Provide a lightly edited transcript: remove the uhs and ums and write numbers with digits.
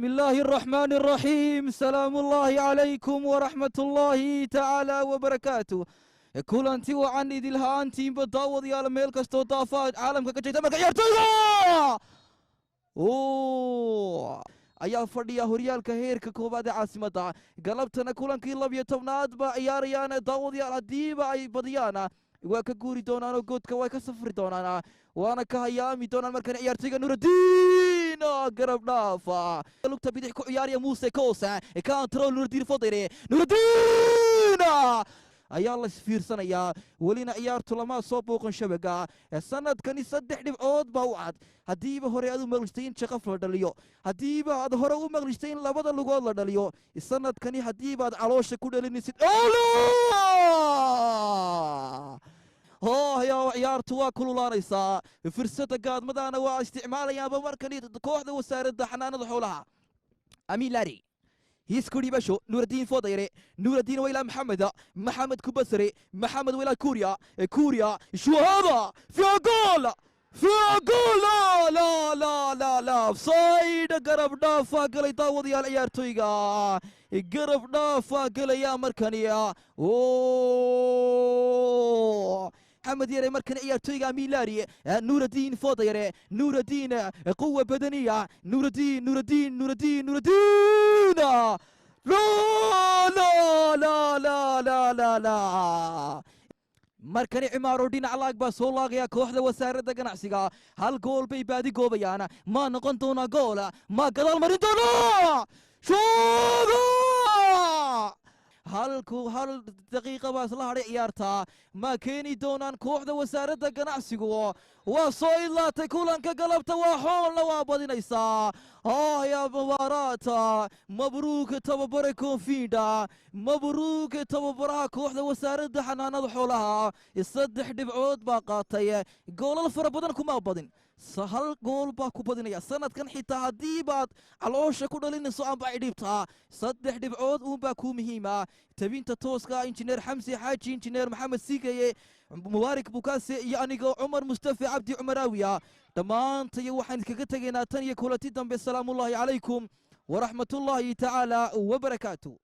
بسم الله الرحمن الرحيم. سلام الله عليكم ورحمة الله تعالى وبركاته. Kulanti wacan idilhaantiinba daawadayaal meel kastoo daafaha caalamka ka jeeda. Marka ciyaartoyda ayaa fadhiya horyaalka heerka koowaad ee caasimadda, galabtana kulankii 12aad ba ciyaarayaan daawadayaal. Haddiiba ay badiyaan waa ka guuri doonaan oo goodka way ka safri doonaan, waana ka hayaami doonaan. Markan ciyaartoyga Nurudiin garab dhaafa, lugta bidix ku ciyaaraya Muuse Koos control Nurudiin Fodere. Nurudiin ayaa la isfiirsanayaa, welina ciyaartu lama soo booqan shabaga. Sanadkani 3 dhibcood baa u cad. Haddiiba hore aad u maqlishtay in jaqaf la dhaliyo, haddiiba aad hore u maqlishtay in labada lugood la dhaliyo, sanadkani haddiiba aad caloosha ku dhalinaysid. Hoohya, ciyaartu waa kululaanaysaa, fursadda gaadmadaana waa isticmaalayaanba markani kooxda Wasaaradda Xanaanada Xoolaha. Amiin Laari isku dhibasho Nuuraddiin Fodayre. Nuuraddiin wailaa Maxamed, Maxamed kubasare, Maxamed wailaa Kuuriya, Kuuriya shuhaba fiya gool, fiya gool! La la la la la, offside, garab dhaafaa galay daawadayaal. Ciyaartoyga garab dhaafaa galaya markani maxamed yare. Markan ciyaartoyga Amiin Nuuraddiin Fodayre. Nuuraddiin quwa badaniya, Nuuraddiin, Nuuraddiin, Nuuraddiin, Nuuraddiin! La la la la la la la. Markani Cimaaro dhinac laag baa soo laagaya kooxda Wasaaradda Ganacsiga. Hal gool bay baadi goobayaan. Ma noqon doonaa gool? Ma gadaal marin doonaa? Shooga! Halku hal daqiiqa baa isla hadhay ciyaarta. Ma keeni doonaan kooxda Wasaaradda Ganacsigu? Waa soo idlaatay kulanka galabta, waa xoolna waa badinaysaa. Ya mubaaraata, mabruuk tababare Koonfiidha, mabruuk tababaraha kooxda Wasaaradda Xanaanada Xoolaha. 3 dhibcood baa qaatay, goolal fara badan kuma badin, hal gool baa ku badinaya sanadkan. Xitaa haddii baad caloosha ku dhalinayso amba cidhibta, 3 dhibcood uunbaa kuu muhiima. Tabinta tooska Injineer Xamsi Xaaji, Injineer Maxamed Sigaye, Mubaarik Bukaase iyo anigoo Cumar Mustafa Cabdi Cumaraawiya, dhammaantayo waxaan iskaga tegaynaa tan iyo kulanti dambe. Salaamullaahi calaykum waraxmatullaahi tacaala wabarakaatu.